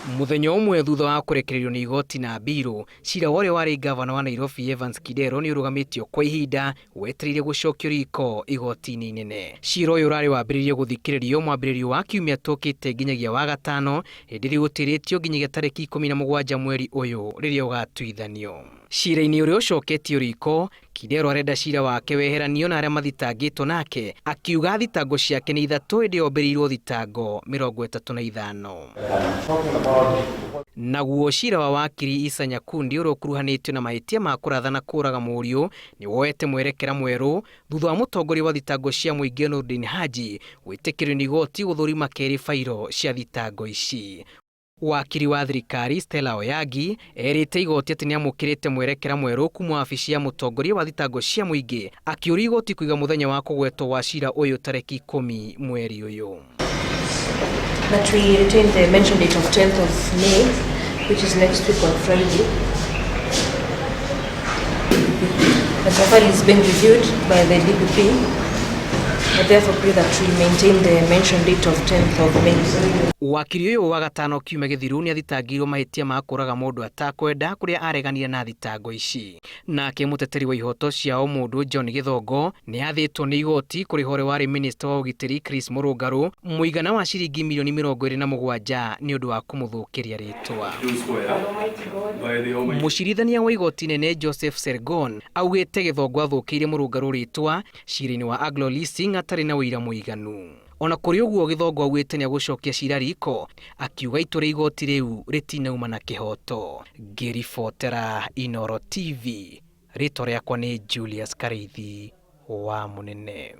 Mũthenya ũmwe thutha wa kũrekererio nĩ igoti na mbirũ, cira wa ũrĩa warĩ ngavana wa Nairobi Evans Kidero nĩ ũrũgamĩtio kwa ihinda wetereire gũcokio riko igoti-inĩ inene. Cira ũyũ ũrarĩ wambĩrĩrie gũthikĩrĩrio mwambĩrĩrio wa kiumia tũkĩte nginyagia Wagatano, ĩndĩ rĩu ũtĩrĩtio nginyagia tarĩki 17 mweri ũyũ rĩrĩa ũgatuithanio. Cira-inĩ ũrĩa ũcoketio riko, Kidero arenda cira wake weheranio na arĩa mathitangĩtwo nake, akiuga thitango ciake nĩ ithatũ ĩndĩ ombĩrĩirwo thitango 35. Naguo cira wa wakiri Issa Nyakundi ũrĩa ũkuruhanĩtio na mahĩtia ma kũratha na kũũraga mũriũ nĩ woete mwerekera mwerũ thutha wa mũtongoria wa thitango cia mũingĩ Noordin Haji gwĩtĩkĩrio nĩ igoti gũthũrima kerĩ bairo cia thitango ici. Wakiri wa thirikari Stella Oyagi erĩte igoti atĩ nĩamũkĩrĩte mwerekera mwerũ kuma wabici ya mũtongoria wa thitango cia mũingĩ, akĩũria igoti kũiga mũthenya wa kũgwetwo wa cira ũyũ tarĩki 10 mweri ũyũ. That we retain the mentioned date of 10th of May, which is next week on Friday. The file is being reviewed by the DPP. I therefore pray that we maintain the mentioned date of 10th of May. Wakiri ũyũ wa gatano kiumia gĩthiru nĩathitangĩirwo mahĩtia ma kũraga mũndũ atakwenda kũrĩa areganire na thitango ici. Nake mũteteri wa ihoto cia ũmũndũ John Gĩthongo nĩathĩtwo nĩ igoti kũrĩha ũrĩa warĩ minista wa ũgitĩri Chris Mũrũngarũ mũigana wa ciringi mirioni 27 nĩ ũndũ wa kũmũthũkĩria rĩtwa. Mũcirithania wa igoti nene Joseph Sergon augĩte Gĩthongo athũkĩirie Mũrũngarũ rĩtwa cira-inĩ wa Anglo Leasing atarĩ na ũira mũiganu. Ona kũrĩ ũguo Gĩthongo augĩte nĩagũcokia cira riko akiuga itua rĩa igoti rĩu rĩtinauma na kĩhoto. Ngĩribotera Inooro TV, rĩtwa rĩakwa nĩ Julius Karĩithi wa Mũnene.